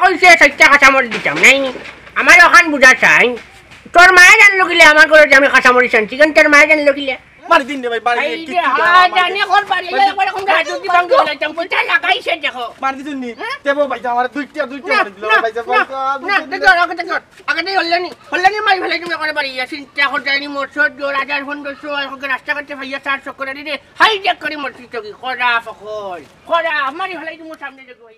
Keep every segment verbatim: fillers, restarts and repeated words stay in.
ওই সে চাইরটা কাঁচামরিচ দিতাম, নাই নি? আমার অখান বুঝা চাই। তোর মায়ে জানলো কিলা আমার ঘরো যে আমি কাঁচামরিচ আনছি, কেন তোর মায়ে জানলো কিলা? মারি দিন রে ভাই, বাড়ি এই গিয়া যে কিচ্ছু হা, দেওয়া, মারি জানে দিন। কর বাড়ি, মারি এই দিন। একবার এখন রাজনীতি ভাঙ করে লাইতাম, বলতে লাগাইছে দেখো। মারি দিন নি। হ্যাঁ? দেবো ভাই, আমার দুইটা, দুইটা না, মারি দিল, না, ভাই, না, ভাই, না, দুইটা। দেখো, আগে দেখো, আগে দেখো, আগে দেখো, হল্লানি, হল্লানি মারি ফেলাই তুমি করে বাড়ি, চিন্তা কর যায়নি, মোর সহ্য, হাজার পনেরোশো, এখন রাস্তাঘাটে ভাইয়া চার চক্কর আনি রে, হাই জ্যাক করে মরছি তো কি, করা ফকল, করা, মারি ফেলাই তুমি সামনে দেখো ভাই।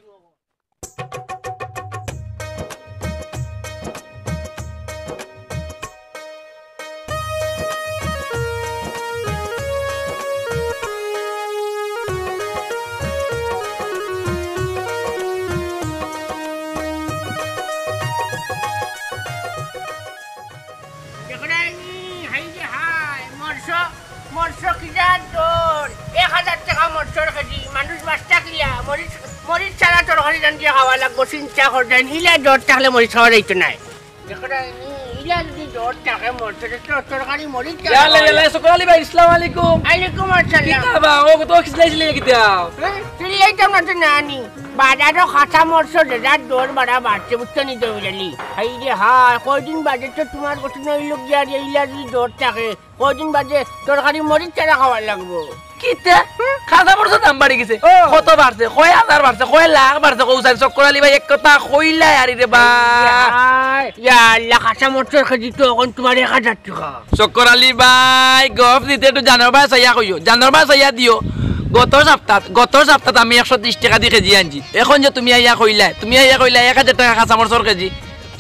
দেখরায়নি, হাই রে হায়, মরছ, মরছ কিজার দর, এক হাজার টেকা মরছর কেজি, মানুষ বাঁচতা কিলা, মরিচ, মরিচ ছাড়া তরকারি রান্ধিয়া খাওয়া লাগবো, চিন্তা কর যায়নি, ইলা দর থাকলে মরিচ খাওয়া যাইতো নায়। দেখরায়নি, ইলা যদি দর থাকে মরছর, তো তরকারি মরিচ ছাড়া ইয়ালে, খাওয়া ইয়ালে, লাগবো। শুকর আলী ভাই, আসসালামু আলাইকুম। আলাইকুম আসসালাম। কিতা বা, ও তো খিসলাই ছিলে কিতা? হ্যাঁ? চিল্লাইতাম না তো নানি। বাজারো কাঁচা মরছ, যে যার দর বাড়া বাড়ছে, বুঝছো নি তো বিড়ালি? হাই রে হায়, কয়দিন বাদে তো তোমার গঠন অইল গিয়া রে, ইলা যদি দর থাকে, কয়দিন বাদে তরকারি মরিচ ছাড়া খাওয়া লাগবো। কিতা? কাঁচা মরছর দাম বাড়ি গেছে। ও। কত বাড়ছে? কয় হাজার বাড়ছে? কয় লাখ বাড়ছে? কও চাইন, শুকর আলী ভাই, এক কথা কইলাই আরি রে বা। হায়, ইয়া আল্লাহ, কাঁচা মরছর কেজি তো এখন তোমার এক হাজার টেকা। শুকর আলী ভাই, গফ দিতে একটু জানর বায় চাইয়া কইও, জানর বায় চাইয়া দিও। গত সপ্তাহ, গত সপ্তাহ আমি একশো তিরিশ টেকা দি কেজি আনছি। এখন যে তুমি আইয়া কইলায়, তুমি আইয়া কইলায় এক হাজার টেকা কাঁচা মরছর কেজি।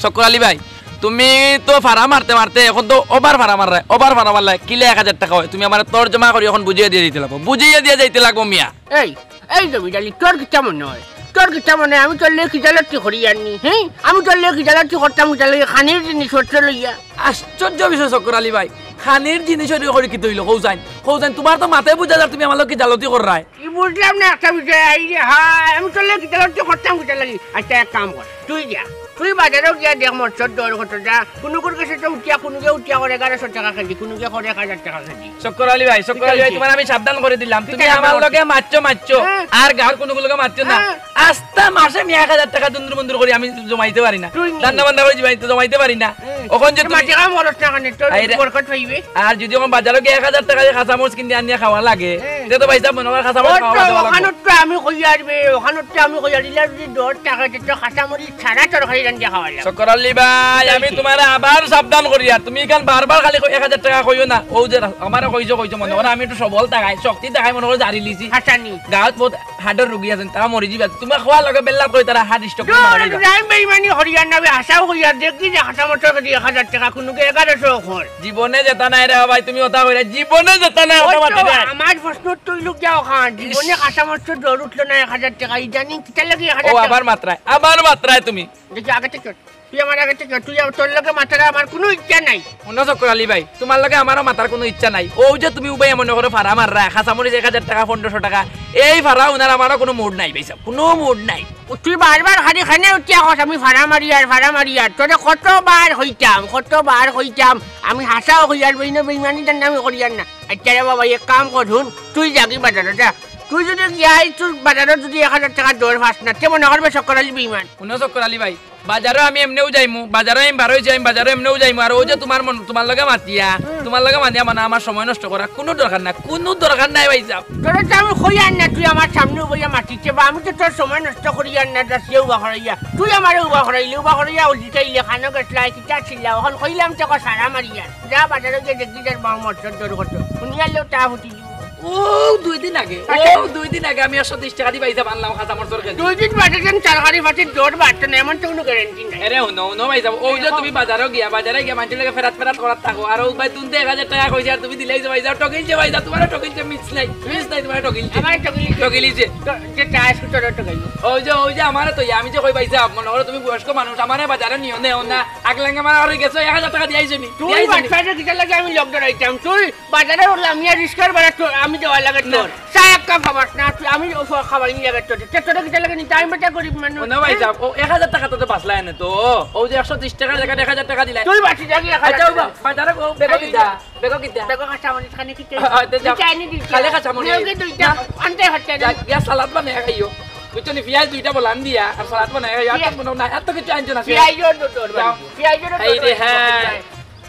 শুকর আলী ভাই, তুমি তো ফাড়া মারতে মারতে এখন তো ওভার ফাড়া মাররায়, ওভার ফাড়া মারলায়, কিলা এক হাজার টেকা অয়? তুমি আমারে তর্জমা করি এখন বুঝাইয়া দিয়া যাইতে লাগবো, বুঝাইয়া দিয়া যাইতে লাগবো মিয়া। এই, এই জমিদারি, তোর কিতা মনে অয়? তোর কিতা মনে অয় আমি তোর লগে কিজালতি করিয়ার নি, হ্যাঁ? আমি তোর লগে কিজালতি করতাম, কিতা লগে খানির জিনিসপত্র লইয়া। আশ্চর্য বিষয় শুকর আলী ভাই, খানির জিনিস অইলে করি কিতা অইলো? কও চাইন, কও চাইন, তোমার তো মাথায় বুঝা যার তুমি আমার লগে কিজালতি কররায়। ই বুঝলাম না একটা বিষয়, হাই রে হায়, আমি তোর লগে কিজালতি করতাম কিতা লাগি? আচ্ছা, এক কাম কর, তুই যা, তুই বাজারো গিয়া দেখ মরছর দর কত যা, কুনুগুর গেছে তো উঠিয়া, কুনুগে উঠিয়া করে এগারোশো টেকা কেজি, কুনুগে করে এক হাজার টেকা কেজি। শুকর আলী ভাই, শুকর আলী ভাই, ঠিক আছে। তোমার আমি সাবধান করি দিলাম। ঠিক তুমি আছে, আমার লগে মারছো, মারছো। হ্যাঁ। আর গাঁওর কুনুগুর লগে মারছো না। হ্যাঁ। আস্তা মাসে মি এক হাজার টেকা দুন্দুর মুন্দুর করি আমি জমাইতে পারি না। তুই নি? ধান্দা বান্দা করি জমাইতে, জমাইতে পারি না। হ্যাঁ। অখন যে তুমি মাটি কাম করছ না কেনে? তোর আইরে বরকত পাইবে। আর যদি অখন বাজারো গিয়া এক হাজার টেকা দিয়া কাঁচা মরিচ কিনি আনিয়া খাওয়া লাগে, হ্যাঁ। তে তো ভাইসাব মনে অয় কাঁচা মরিচ ওর খাওয়া তো বাদ দেওয়া লাগবো। অখানোর তো আমি কইয়ার বে, অখানোর তো আমি কইয়ার, ইলা যদি দর থাকে, তে তো কাঁচা মরিচ ছাড়া তরকারি রান্ধিয়া খাওয়া লাগবো। শুকর আলী ভাই, আমি তোমারে আবার সাবধান করিয়ার, তুমি ইখান বারবার খালি এক হাজার টেকা কইও না। অউ যে আমারে কইছো, কইছো মনে করো, আমি একটু সবল দেখাই, শক্তি দেখাই মনে করো জারি লিছি। হাসানি। গাঁওত বহুত হার্টর রুগী আছইন, তারা মরি যিবা। তুমি কওয়ার লগে বেল্লাত কই তারা হার্ট স্ট্রোক করি মারা যিবা। আমি বেইমানি করিয়ার না বে, হাসাউ কইয়ার, দেখি যে কাঁচা মরিচর কেজি এক হাজার টেকা, কুনুগে এগারোশো কর। জীবনে যেতা নায় রে ভাই, তুমি অতা কইরায়, জীবনে যেতা নায়, অতা মাতি না। আমার প্রশ্ন তো অইলো গিয়া অখান, জীবনে কাঁচা মরিচর দর উঠলো না এক হাজার টেকা, ইদানিং কিতার লাগি এক হাজার ও, টেকা? আবার মাতরায়, আবার মাতরায় তুমি। দেখি, আগে থাকি, তুই আমার আগে থাকি, তুই আমার, তোর লগে মাতার আমার কুনু ইচ্ছা নাই। হুনো শুকর আলী ভাই, তুমার লগে আমারও মাতার কুনু ইচ্ছা নাই। অউ যে তুমি উবাইয়া মনো করো ফাড়া মাররায়, কাঁচা মরিচ এক হাজার টেকা, পনরোশো টেকা, এই ফাড়া হুনার আমারও কুনু মুড নাই ভাইসাব, কুনু মুড নাই। ও, তুই বারবার খালি খানে উঠিয়া কস, আমি ফাড়া মারিয়ার, ফাড়া মারিয়ার। তোরে কতবার কইতাম, কতবার কইতাম, আমি হাছাউ কইয়ার, বেইমানি তার নামে করিয়ার না। আচ্ছা রে বাবা, এক কাম কর হুন, তুই যাগি বাজারো যা। তুই যুদি গিয়া ই তুই বাজারো যুদি এক হাজার টেকা দর পাস না, তে মনো করবে শুকর আলী বেইমান। হুনো শুকর আলী ভাই, বাজারো আমি এমনেউ যাইমু, বাজারো আমি বারইছি, আমি বাজারো এমনেউ যাইমু। আর অউ যে তুমার মন, তুমার লগে মাতিয়া, হুম। তুমার লগে মাতিয়া মানে আমার সময় নষ্ট করা কুনু দরকার নাই, কুনু দরকার নাই ভাইসাব। তোরে তো আমি কইয়ার না, তুই আমার সামনে উবাইয়া মাতিস বা, আমি তো তোর সময় নষ্ট করিয়ার না, যাচিয়া উবা করাইয়া, তুই আমারে উবা করাইলে, উবা করাইয়া ও জিতাইলে, খানো গেছলা, কিতা ছিলা, অখন কইলাম তো কস ফাড়া মারিয়ার। যা বাজারো গিয়া দেখি যার বাউ মরিচর দর কত। হুনিয়ারলেও তা ফুটি দিবো। অউ দুই দিন আগে, আচ্ছা। অউ দুই দিন আগে আমি একশো তিরিশ টেকা দি ভাইসাব আনলাম কাঁচা মরিচর কেজি। দুই দিন বাদে যেন তরকারি পাতির দর বাড়তো না, এমন তো কুনু গ্যারান্টি নাই। আরে হুনো, হুনো ভাইসাব, অউ যে তুমি বাজারো গিয়া, বাজারে গিয়া মানষর লগে ফেরাত ফেরাত করাত থাকো, আর অউ ভাই তুনতে এক হাজার টেকা কইছে, আর তুমি দিলাইছো ভাইসাব, ঠকিলছে ভাইসাব, তুমারে ঠকিলছে, মিস নাই, মিস নাই, তুমারে ঠকিলছে। আমারে ঠকিলছে। ঠকিলছে। তো, যে তা আজকে তোরে ঠকাইবো। অউ যে, অউ যে আমারে তো, আমি যে কই ভাইসাব, মনো করো তুমি বয়স্ক মানুষ, আমারে বাজারো নিও, নেও না। আগলাঙ্গা মারা আর গেছো, এক হাজার টেকা দিয়াইছো নি? তুই দিয়াইছো নি? বাটপারে কিতার লাগি আমি লগ ধরাইতাম? তুই বাজারো লামিয়া রিস্কার ভাড়া তো আমি দেওয়া লাগে না। তোর। চা এক কাপ খাবাস না, তুই আমি ও ফ-, খাবাই নি লাগে তোর। তে তোরে কিতার লাগি নিতে? আমি বেটা গরিব মানুষ। ও না ভাইসাব, ও এক হাজার টেকা তো বাঁচলা এনে তো। অউ যে একশো তিরিশ টেকার জাগাত এক হাজার টেকা দিলাই। তুই বাঁচি যাবি এক হাজার আচ্ছা, ও টেকা। বা-, বাজারো ও, বেগো কিতা? বেগো কিতা? বেগো কাঁচা মরিচ খানি কিতা? আ, আ, তে যাও। নিচে আনি দিচ্ছি। খালি কাঁচা মরিচ। নেওকে দুইটা, না। আনতে হচ্ছে না। যা, গিয়া সালাদ বানাই খাইও। বুঝছো নি? পিয়াজ দুইটা বলান দিয়া আর সালাদ বানাই, আর তো মনে হয় না, আর তো কিছু আনছো না। পিয়াজও তো তোর বাড়ি। যাও। পিয়াজও তো এই তোর রে, বাড়ি। হ্যাঁ।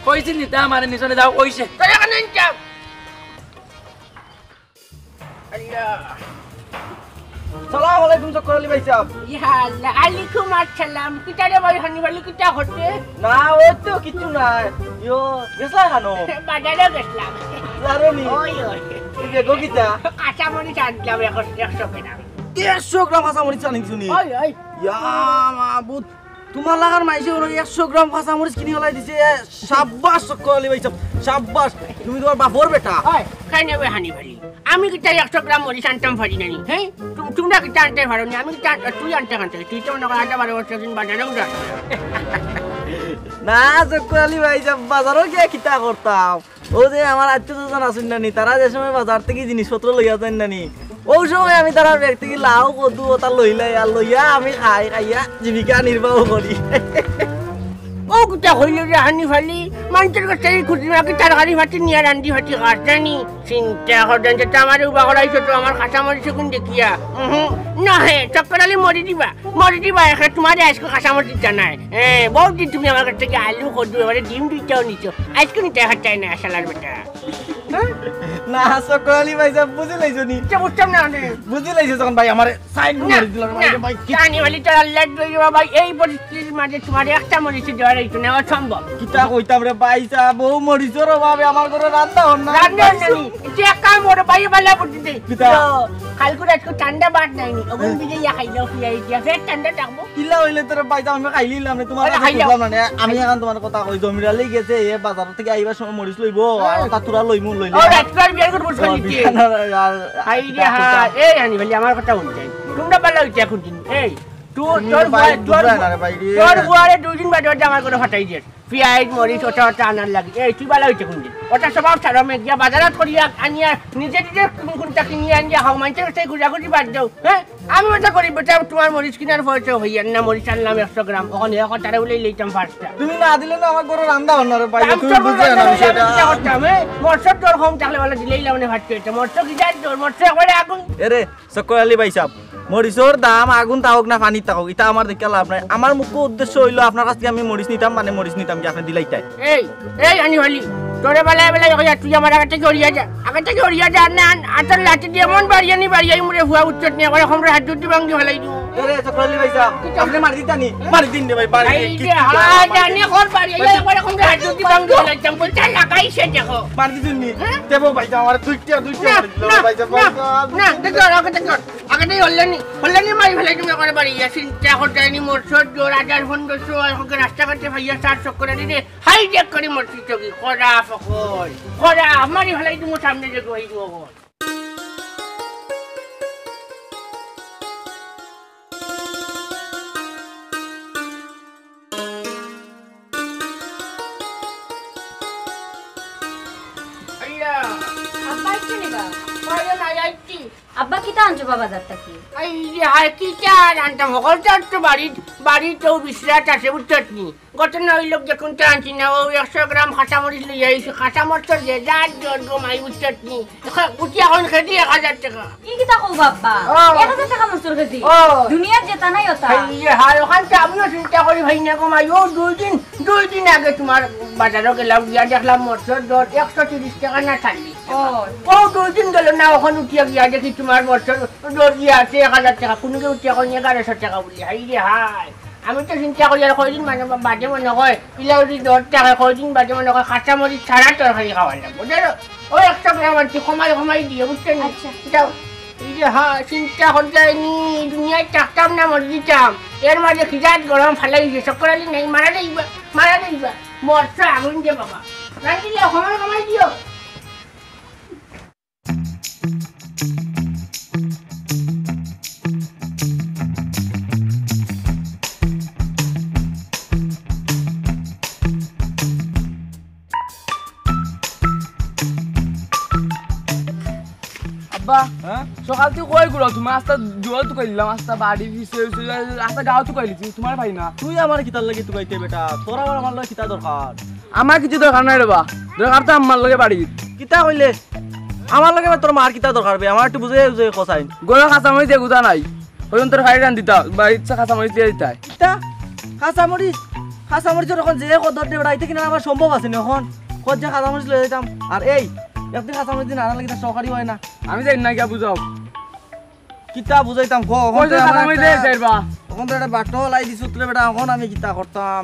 কইছি নিতা আমারে নিছো না, যাও, কইছে। তোরা কেন নিতাম? আল্লাহ। সালাম আলাইকুম চক্কর আলী ভাই সাহেব। ইয়া আল্লাহ, আলাইকুম আসসালাম। কিতা রে ভাই, হানি ভালি কিতা করতে? না, ওই তো কিছু নাই। ইয়ো, গেছলা খানো? বাজারে গেছলাম। জানো নি? ওই, ওই। এই বেগো কিতা? কাঁচা মরিচ আনলাম এখন একশো গ্রাম। একশো গ্রাম কাঁচা মরিচ আনিছো নি? ওই, ওই। ইয়া মাবুদ, তোমার লাখান মাইনষে অনো একশো গ্রাম কাঁচা মরিচ কিনি ফালাই দিছে। সাব্বাস চক্কর আলী ভাই সাহেব, সাব্বাস। তুমি তোমার বাপর বেটা। ওই, খাই নেবে হানি ভালি। আমি কিতা একশো গ্রাম মরিচ আনতাম পারি না নি, হ্যাঁ? তুম-, তোমরা কিতা আনতে পারো নি? আমি কিতা আন-, তুই আনতে আনতে, তুই তো মনে কর আধা বারো বছর দিন বাজারেও যাস না। না, চক্কর আলী ভাই সাহেব, বাজারও গিয়া কিতা করতাম? ও যে আমার আত্মীয় স্বজন আছইন না নি, তারা যে সময় বাজার থাকি জিনিসপত্র লইয়া যাইন না নি, ওই সময় আমি তারার ব্যাগ থাকি লাউ, কদু ওটা লইলাই, আর লইয়া আমি খাই, খাইয়া জীবিকা নির্বাহ করি। ও কিতা কইল রে হানি ভালি, মানষর গেছ থাকি খুজি মাগি তরকারি পাতি নিয়া রান্ধি বাড়ি খাস না নি? চিন্তা করইন যে তো আমারে উবা করাইছো তো আমার কাঁচা মরিচ গুন দেখিয়া। উহু, না হে, চক্কর আলী মরি দিবা, মরি দিবা, এখানে তোমারে আজকে কাঁচা মরিচ দিতা নায়। হ্যাঁ, বহুত দিন তুমি আমার গেছ থাকি আলু, কদু, এবারে ডিম দুইটাও নিছো, আজকে নিতে হাত চাই না, শালার বেটা। হ্যাঁ? না, চক্কর আলী ভাই সাহেব, বুঝি লাইছো নি? বুঝতাম না নে। বুঝি লাইছো যখন ভাই, আমারে সাইড না, মারি দিলাম, না, ভাই, কি জানি বলি তোর আল্লাহ দই রে ভাই, এই পরিস্থিতির মাঝে তোমার একটা মরিচ দেওয়া রইতো না, অসম্ভব। কিতা কইতাম রে ভাই সাহেব, ও মরিচর অভাবে আমার ঘরে রান্না অর না। রান্না অর না নি? যে এক কাম করো, ভাই, বালা বুদ্ধি দে। কিতা? তো, কালকে রাতকে ঠান্ডা ভাত নাই নি, ওগুন হ্যাঁ। ভিজাইয়া খাইলাও, ফিরাই দিয়া, ফের ঠান্ডা থাকবো। কিলা অইলে তোরে ভাই সাহেব, আমি খাইলিলাম না, তোমার আরে, কাছে খাইলাও। বুঝলাম না নে। আমি এখন তোমার কথা কই, জমির আলী গেছে, এ বাজার থাকি আইবার সময় মরিচ লইবো, আর হ্যাঁ। ওটা তোরা লইমু, লইলে ও, আমার রাজকুমার বিয়ার করে বসে ও, নিতে। বিয়ার আর, আর, হাই রে, আর হা, এই আনি বলি, আমার কথা শুনতে। তোমরা পাল্লা হইতে এখন দিন। এই, তোর, তুমি তোর ভাই বুয়া-, তোর বুঝায় না রে ভাই রে। তোর বুয়ারে দুই দিন বাদে বাদে আমার করে ফাটাই দিস। পিয়াজ, মরিচ, ওটা ওটা আনার লাগি। এই, তুই বালা হইতে কোন দিন? ওটা স্বভাব ছাড়ো, আমি গিয়া বাজারাত করিয়া আনিয়া নিজে নিজে কোন কোনটা কিনিয়া আনিয়া খাও, মানষর কাছে ঘুরাঘুরি বাদ দাও, হ্যাঁ? আমি ওটা করি, বেটা, তোমার মরিচ কিনার পয়সা হইয়ার না, মরিচ আনলাম একশো গ্রাম, ওখানে এক হাজারে উলাই লইতাম পাঁচটা। তুমি না দিলে না আমার ঘরে রান্দা অর না রে ভাই, দাম তুমি তো বুঝো না বললাম, বিষয়টা। আমি চিন্তা করতাম, এ? মরচর দর কম থাকলে বলে দিলেই লাবনে ভাত খেতে, মরচ কি যার দর, মরচ একবারে আগুন। এরে, চক্কর আলী ভাই সাহেব, মরিচর দাম আগুন থাকুক না পানি থাকুক, ইটা আমার দেখিয়া লাভ নাই। আমার মুখ্য উদ্দেশ্য হইলো আপনার কাছ থাকি আমি মরিচ নিতাম, মানে মরিচ নিতাম কি আপনি দিলাইতাই। এই, এই আনি হলি, তোরে বেলায় বেলায় কইয়া তুই আমার আগে থাকি হরিয়া যা, আগে থাকি হরিয়া যা, না, আন-, আতর লাঠি দিয়া মন বাড়িয়া নি বাড়িয়া ইমুরে ফুয়া উচ্চত নিয়ে করে খমরে হাত জুতি ভাঙ্গি ফেলাই দিমু। এরে, চক্কর আলী ভাই সাহেব, আপনি মারি দিতা নি? মারি দিন রে ভাই, মারি এই দিন, যে কিচ্ছু হায়, নাই, মারি জানি দিন। এখন বাড়িয়া মারি এই দিন। করে খমরে হাত জুতি ভাঙ্গি ফেলাই দিতাম, বলছে লাগাইছে দেখো। মারি দিন নি? হ্যাঁ? দেবো ভাই সাহেব, আমার দুইটা, দুইটা না, মারি দিল না, ভাই সাহেব, না, ভাই সাহেব। না, দেখো, আগে দেখো। আগে থাকি হল্লানি, হল্লানি মারি ফেলাই তুমি করে বাড়িয়া চিন্তা করতে নি, মরচর জোর হাজার পনেরোশো, এখন রাস্তাঘাটে ভাইয়া চার চক্কর আনি রে। হাই দেখ করি মরছি চকি, খরা ফকল, খরা, মারি ফেলাই তুমি সামনে যে গই গো। আইয়া। আব্বা আইছে নি বা? কইও না, আইছি। আব্বা কিতা আনছো বা বাজার থাকি? এই যে হায় কিতা আর আনতাম, হকল তো একটু বাড়িত, বাড়িত ও বিশ্রাত আছে, বুঝছত নি? ঘটনা হইল যে কোনটা আনছি না, ও একশো গ্রাম কাঁচামরিচ লইয়া আইছি, কাঁচামরিচর যে যার জোর গো মাই, বুঝছত নি? এখন উঠি এখন কেজি এক হাজার টাকা। কি কিতা কও বাবা? ও। এক হাজার টাকা মরিচর কেজি? ও। দুনিয়ার যেটা নাই ওটা। এই যে হায়, ওখান তো আমিও চিন্তা করি ভাই না গো মাই, ও দুই দিন, দুই দিন আগে তোমার বাজারও গেলাম, গিয়া দেখলাম মরিচর দর একশো তিরিশ টাকা না চল্লিশ টাকা। ও। ও দুই দিন গেল না, ওখান উঠিয়া গিয়া দেখি তোমার মরিচর দর গিয়া আছে এক হাজার টাকা, কোনো কেউ উঠিয়া কয় এগারোশো টাকা বলি, হায় রে হায়। আমি তো চিন্তা করি আর কয়দিন মানে বাদে মনে হয়, ইলা যদি দর থাকে কয়দিন বাদে মনে হয় কাঁচামরিচ ছাড়া তরকারি খাওয়া লাগবো, বুঝলো? ও একশো গ্রাম আনছি, কমাই কমাই দিয়ে, বুঝছেন? আচ্ছা। যাও। এই যে হ্যাঁ, চিন্তা করতে যায়নি, দুনিয়ায় থাকতাম না মরি দিতাম। এর মাঝে খিদাত গরম ফালাই দিছে, চক্কর আলী নাই, মারা যাইবা, মারা যাইবা। মরচা আগুন দে বাবা। রান্ধিলে কমাই কমাই দিও। আব্বা, হ্যাঁ? সকাল থাকি কই ঘুরো তুমি? আস্তা দুয়ার তুকাইলাম, আস্তা বাড়ি পিছে, পিছে, আস্তা গাঁও তুকাইলিছি, তোমারে পাই না। তুই আমারে কিতার লাগি তুকাইতে বেটা? তোর আবার আমার লগে কিতা দরকার? আমার কিছু দরকার নাই রে বা, দরকার তো আম্মার লগে বাড়িত। কিতা কইলে? আমার লগে আবার তোর মার কিতা দরকার বে? আমার একটু বুঝে বুঝে কসাইন। ঘরো কাঁচামরিচ এগুতা নাই। কইন তোর খাই রান দিতা, বা ইচ্ছা কাঁচা মরিচ দিয়া দিতায়। ইতা? কাঁচা মরিচ? কাঁচা মরিচর অখন যে কদর দে বেটা, ইতা কিনা আমার সম্ভব আছে নি অখন? কত যে কাঁচা মরিচ লই যাইতাম। আর এই, একদিন কাঁচা মরিচ দিন আনা লাগি তার সহকারী অয় না। আমি জানি না, গিয়া বুঝাও। কিতা বুঝাইতাম, ক, অখন কই তো যে কাঁচা আমার মরিচ একটা, লই যাইবা? অখন তো একটা বাটো লাই দিছ তুলে বেটা, অখন আমি কিতা করতাম?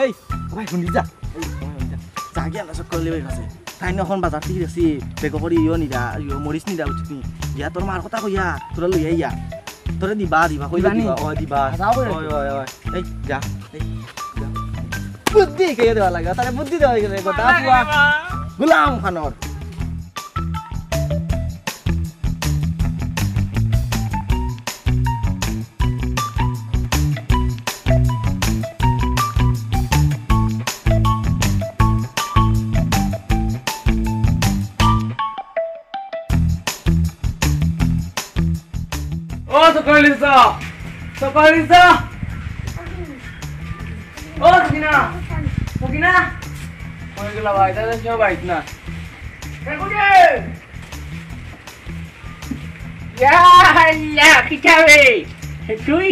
এই, ও ভাই, হুনি যা। এই, ও ভাই, হুনি যা। যা গিয়া না, সব করলে ভাই কাছে। তাইন অখন বাজার থাকি দেখছি, বেগো করি ইয়ো নিরা, ইয়ো মরিচ নিরা উচিত নি। গিয়া তোর মার কথা কইয়া, তোরা লইয়া আইয়া। তোরে দিবা, দিবা, কইবা দিবা নি? দিবা, ও দিবা। আচ্ছা, আবার ওই, ওই, ওই। এই, যা, এই, যা। বুদ্ধি কে দেওয়া লাগে, তারে বুদ্ধি দেওয়া লাগে, কথা ফুয়া। গুলাম খানর। ও সকালিসা, সকালিসা। ও সকিনা, সকিনা। কই গেলা ভাই? দাদা কেউ বাইত না। ইয়া আল্লাহ, কিতা বে? তুই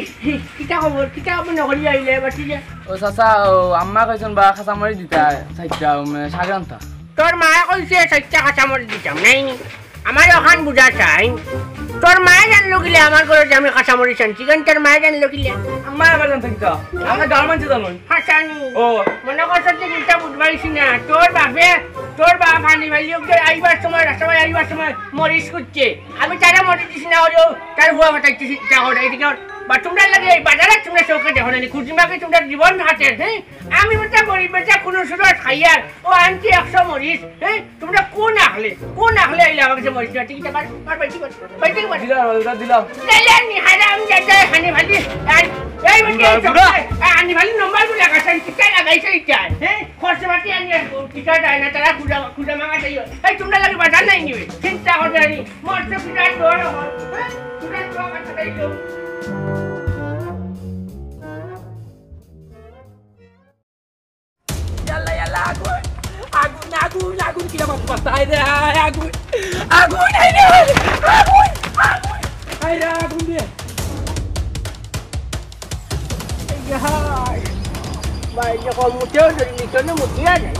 কিতা খবর? কিতা খবর নকরি আইলে বাটি যে? ও চাচা, ও আম্মা কইছন বা কাঁচা মরিচ দিতা, চাইরটা, মানে, শাক রানতা। তোর মায়ে কইছে চাইরটা কাঁচা মরিচ দিতাম, নাই নি? আমার অখান বুঝা চাই। তোর মায়ে জানলো কিলা আমার ঘরো যে আমি কাঁচা মরিচ আনছি? কেন তোর মায়ে জানলো কিলা? আম্মা আবার জানতা কিতা? আমরা গাঁওর মানষে জানইন। হাছানি। ও। মনে করছস যে কিতা বুঝবাইছি না। তোর বাপে, তোর বাপ হানি ভালি ওকে আইবার সময়, রাস্তায় আইবার সময় মরিচ খুঁজছে। আমি তারে মরিচ দিছি না, ওরে তার হুয়া ফাটাইছি, যা করে, এদিকে ওর। বা তোমরা লাগে এই বাজারে তোমরা চোখে দেখো না, খুঁজি মাকে তোমরা জীবন হাতে, হ্যাঁ? আমি বেটা গরিব বেটা কোনো সুরত খাইয়ার, ও আনছি একশো মরিচ, হ্যাঁ? তোমরা কোন আখলে, কোন আখলে আইলে আমার কাছে মরিচ না? ঠিক আছে, বার, বার, বার, ঠিক আছে, বার, ঠিক আছে, বার। দিলাম, ওটা দিলাম। লেলে নি, হারাম জাদা, হানি ভালি, আর এই বেটা, বুড়া, এই বুড়া। চোখে, আ, হানি ভালি নম্বর গুলা কাছেন, টিকা লাগাইছে ইটা, হ্যাঁ? খরচ পাতি আনি আর টিকা দেয় না, তারা খুঁজা, খুঁজা মাঙা চাইও। এই তোমরা লাগে বাজার নাই নিবে, চিন্তা করবে আনি, মরতে বিরাট ডর আমার, হ্যাঁ? বিরাট ডর আমার সাথে এই লোক। ইয়াল্লা, ইয়াল্লা, আগুন! আগুন, আগুন, আগুন, কিলা মাছ মারতা? আয় রে, আয়, আগুন! আগুন, আয় রে, আয়! আগুন, আগুন! আয় রে, আগুন রে! এই যে হায়! ভাই, যে কম উঠেও যদি নিচনে মুতিয়া যায়।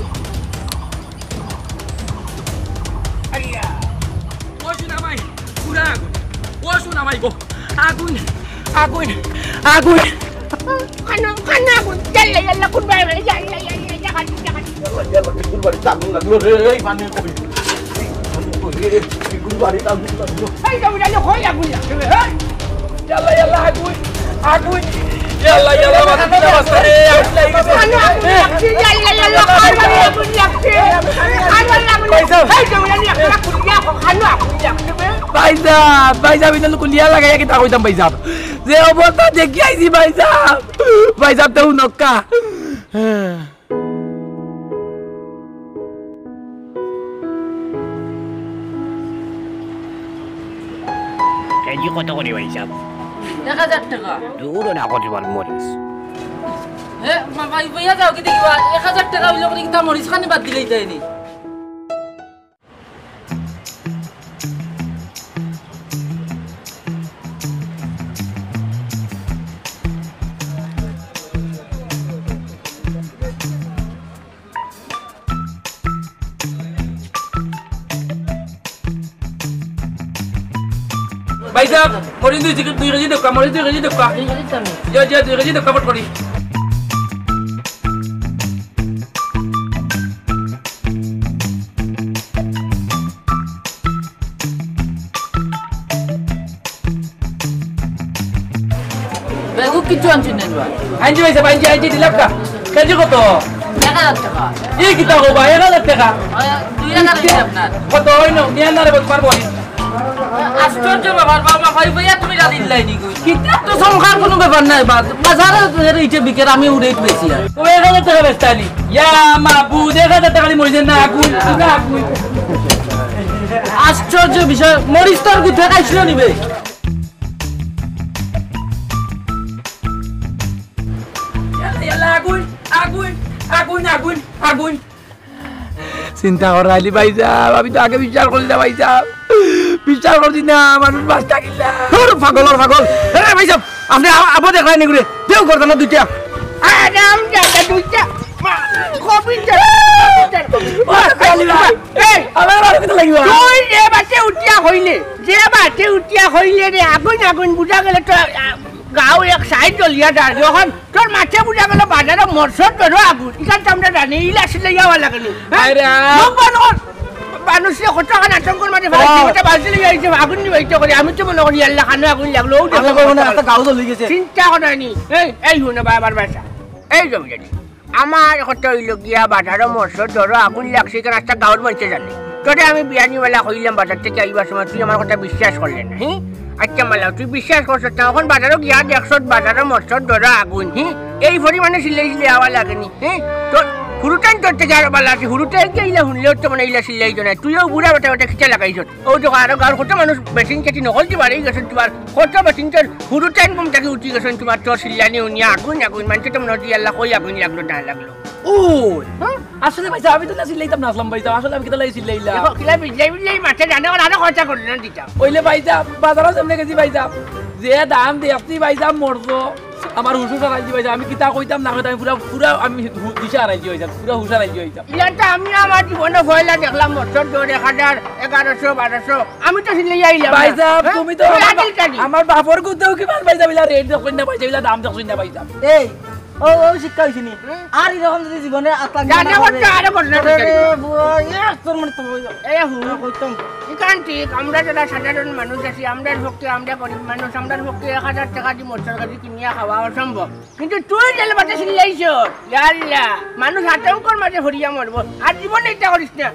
আল্লাহ! ও সোনা মাই, পুরা আগুন! ও সোনা মাই গো! আগুন, আগুন, আগুন। কানো, কানো আগুন। ইয়াল্লা, ইয়াল্লা, কোন ভাই, ইয়াল্লা, ইয়াল্লা, ইয়াল্লা, কাটি, কাটি। ইয়াল্লা, ইয়াল্লা, কোন বাড়ি আগুন লাগলো রে? এই পানি কই? এই পানি কই রে? কোন বাড়ি আগুন লাগলো? এই যাও, ইয়াল্লা, কই আগুন লাগলো রে? হ্যাঁ? ইয়াল্লা, ইয়াল্লা, আগুন, আগুন। ইয়াল্লা, ইয়াল্লা, মাথা পিঠা বাস্তা রে, আগুন লাগি গেছে। কানো আগুন লাগছে, ইয়াল্লা, ইয়াল্লা, কানো আগুন লাগছে। কানো আগুন লাগছে। ভাই সাহেব। এই যাও, ইয়াল্লা, ইয়াল্লা, কানো আগুন লাগছে বে। ভাই সাহেব, ভাই সাহেব, ইনো কুলিয়া লাগাইয়া কিতা কইতাম ভাই সাহেব? যে অবস্থা দেখি আইছি ভাই সাহেব, ভাই সাহেব তো নক্কা। কেজি কত করি ভাই সাহেব? এক হাজার টেকা। দূর না কত বার মরিস। হে, মা-, ভাই, ভাইয়া যাও কি দেখিবা? এক হাজার টেকা অইলো করি কিতা মরিচ খানি বাদ দিলেই তাই নি? ভাই সাহেব, মরিচ দুই কেজি, দুই কেজি দেউক্কা, মরিচ দুই কেজি দেউক্কা। দুই কেজি তো আমি। জি, জি, দুই কেজি দেউক্কা, ফট করি। বেগুন কিচ্ছু আনছইন না বা? আনছি ভাই সাহেব, আনছি, আনছি, দিলাম কা? কেজি কত? এক হাজার টেকা। এই কিতা কও বা, এক হাজার টেকা? ওই দুই হাজার অইছে আপনার। কত অইলো? নিয়া না রে, তোমার বলি। আশ্চর্য ব্যাপার, বাবা, ভাই ভাইয়া, তুমি জানি দিলাই নি গো। কিতা তো সংখ্যার কোনো ব্যাপার নাই বা। বাজারে তো এর ইটে বিকের, আমি উড়ে বেশি আর। ও এক হাজার টেকা বেচতা নি? ইয়া মাবুদ, এক হাজার টেকা দি মরিচ না, আগুন, পুরা আগুন। আশ্চর্য বিষয়, মরিচ তোর গুথে খাইছিল নিবে। ইয়াল্লা, ইয়াল্লা, আগুন, আগুন, আগুন, আগুন, আগুন। চিন্তা করা আইলি ভাই সাহেব, আমি তো আগে বিশ্বাস করি না ভাই সাহেব। বিচার করছি না, মানুষ বাঁচতা কিলা। ধুর, পাগল আর পাগল। আরে ভাই সাহেব, আপনি আ-, আবার দেখলেন এগুলো। দেও করতে না দুইটা। আরাম দাদা দুইটা। মা, কবি চালা, কবি চালা। ও, কালি ভাই। এই, আমার বারো কিতা লাগিবা? তুই যে বাটে উঠিয়া হইলে, যে বাটে উঠিয়া হইলে রে, আগুন আগুন বুঝা গেলে তো, আ, গাঁও এক সাইড জ্বলিয়া যার। যখন তোর মাঠে বুঝা গেল বাজারে মরসর ধরো আগুন, ইখান তো আমরা জানি, ইলা সিলাইয়া হওয়া লাগেনি। হ্যাঁ? আরে। লোক বানর, মানুষে কতখান আতঙ্কর মাঝে ফালাইছে, ও। ওটা বালতি লইয়া আইছে, আগুন নিবাইতে করে। আমি তো মনে করি আল্লাহ খানো আগুন লাগলো, ও আমি দেখো কইবো না, কতখান। একটা গাঁও জ্বলি গেছে। চিন্তা করো নি। এই, এই হুনো ভাই, আমার বাসা। এই জমি জানি। আমার কথা হইল গিয়া বাজারো মরসর ধরো আগুন লাগছে, কারণ একটা গাঁওর মানুষে জানে। তোরে আমি বিয়ানিওয়ালা কইলাম বাজার থেকে আইবার সময়, তুই আমার কথা বিশ্বাস করলে না, হি? আচ্ছা মালা, তুই বিশ্বাস করছস না, এখন বাজারো গিয়া দেখছস বাজারো মরসর ধরো আগুন, হি? এই পরিমাণে সিলাই সিলাই আওয়া লাগেনি, হি? তোর হুরুটাইন তোর থেকে আরো ভালো আছে, হুরুটাইন কে ইলা হুনলেও তো মানে ইলা সিলাই তো নাই, তুইও বুড়া বেটা বেটা খিচা লাগাইছস। ও তো আরো গাঁওর কত মানুষ বেটিন কেটি নকল দিবার এই গেছেন তোমার, কত বেটিন তোর হুরুটাইন ঘুম থেকে উঠি গেছেন তোমার, তোর সিল্লানি হুনিয়া আগুন আগুন, মানছে তো মনে হচ্ছে আল্লাহ কই আগুন লাগলো না লাগলো। ও, হ্যাঁ? আসলে ভাই সাহেব, আমি তো না চিল্লাইতাম না আসলাম ভাই সাহেব, আসলে আমি কিতা লাগি চিল্লাইলাম? দেখো, কিলা বিজলাই বিজলাই মাঠে জানে, ওর আরো খরচা করলে না দিতাম। ওইলে ভাই সাহেব, বাজারো সামনে গেছি ভাই সাহেব, যে দাম দেখছি ভাই সাহেব, মরসর, আমার হুশ হারাইছি ভাই সাহেব, আমি কিতা কইতাম না কইতাম, আমি পুরা, পুরা আমি হু-, দিশা হারাইছি ভাই সাহেব, পুরা হুশ হারাইছি ভাই সাহেব। ইলা তো আমি আমার জীবনে পয়লা দেখলাম মরসর ধরো এক হাজার, এগারোশো, বারোশো, আমি তো চিল্লাইয়া আইলাম ভাই না। সাহেব, হ্যাঁ? তুমি তো ওই আমার আদিল বা-, কানি। আমার বাপর গুতেও কি ভাই সাহেব, ইলা রেট দেখছইন না ভাই সাহেব, ইলা দাম দেখছইন না ভাই সাহেব। এই, ও, ও শিক্ষা হইছে নি? হুম? আর এরকম যদি জীবনে আতলামি জানে না করতে করে, আরে বদনাম আরে করি। রে, বুয়া, এ, তোর মানে তো ওই, এ হু। না করতাম। ইখান ঠিক, আমরা যারা সাধারণ মানুষ আছি, আমরার পক্ষে, আমরা গরিব মানুষ, আমরার পক্ষে এক হাজার টাকা দি মরসর কেজি কিনিয়া খাওয়া অসম্ভব। কিন্তু তুই জেল বাটে চিল্লাইছ, ইয়া আল্লাহ, মানুষ আতঙ্কর মাঝে হরিয়া মরবো। আর জীবনে এটা করিস না।